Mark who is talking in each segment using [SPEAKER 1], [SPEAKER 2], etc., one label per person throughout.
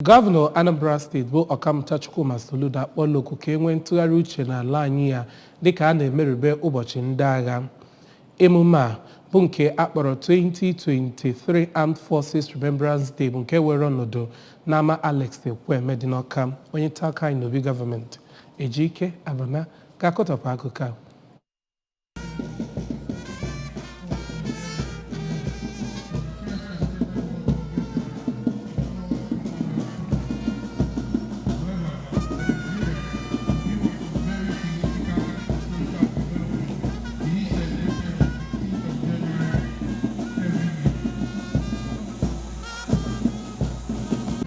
[SPEAKER 1] Gọvanọ Anambra Steeti bụ Ọkammụta Chukwuma Soludo akpọọla oku ka e nwee ntụgharị uche n'ala anyị ya dịka a na-emerube ụbọchị ndị agha. Emume a bụ nke a kpọrọ 2023 Armed Forces Remembrance Day bụ nke were ọnọdụ n'ama Alex Ekwueme dị n'Awka. Onye nta akụkọ anyị n'obi gọọmenti Ejike Abana ga-akọtọpụ akụkọ a.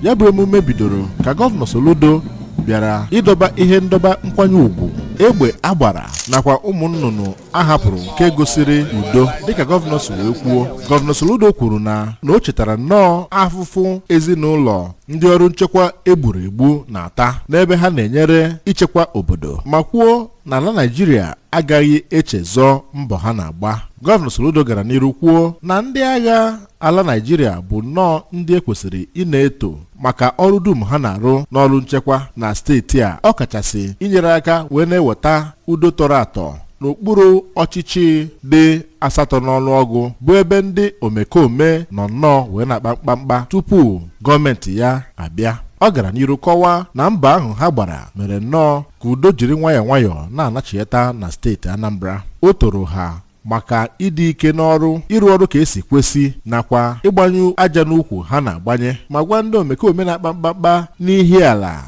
[SPEAKER 2] Ya bụ emume bidoro ka Gọvanọ Soludo bịara ịdọba ihe ndọba nkwanye ùgwù, egbe agbara nakwa ụmụ nnụnụ a hapụrụ nke gosiri udo. Dịka gọvanọ si wee kwuo, Gọvanọ Soludo kwuru na o chetara nnọọ afụfụ ezinụlọ ndị ọrụ nchekwa egburu egbu na-ata n'ebe ha na-enyere ichekwa obodo, ma kwuo na ala Naịjirịa agaghị echezọ mbọ ha na-agba. Gọvanọ Soludo gara n'iru kwuo na ndị agha ala Naịjirịa bụ nnọọ ndị ekwesịrị ị na-eto maka ọrụ dum ha na-arụ n'ọrụ nchekwa na steeti a, ọkachasị inyere aka wee na-eweta udo tọrọ atọ n'okpuru ọchịchị dị 8 n'ọnụọgụ, bụ ebe ndị omekome nọ nnọọ wee na-akpa mkpamkpa tupu gọọmenti ya abịa. Ọ gara n'iru kọwaa na mbọ ahụ ha gbara mere nnọọ ka udo jiri nwayọọ nwayọọ na-anachieta na steeti Anambra. O toro ha maka ịdị ike n'ọrụ, ịrụ ọrụ ka esi kwesị nakwa ịgbanyụ aja n'ukwu ha na-agbanye, ma gwa ndị omekome na-akpa mkpamkpa n'ihi ala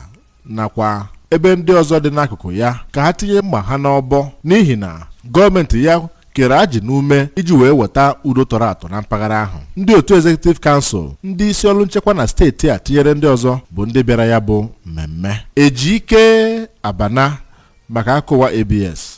[SPEAKER 2] nakwa ebe ndị ọzọ dị n'akụkụ ya ka ha tinye mma ha n'ọbọ, n'ihi na gọọmenti ya kere ajị n'ume iji wee weta udo tọrọ atọ na mpaghara ahụ. Ndị otu Executive Council, ndị isi ọrụ nchekwa na steeti a tinyere ndị ọzọ bụ ndị bịara ya bụ mmemme. Ejike Abana maka akụwa ABS.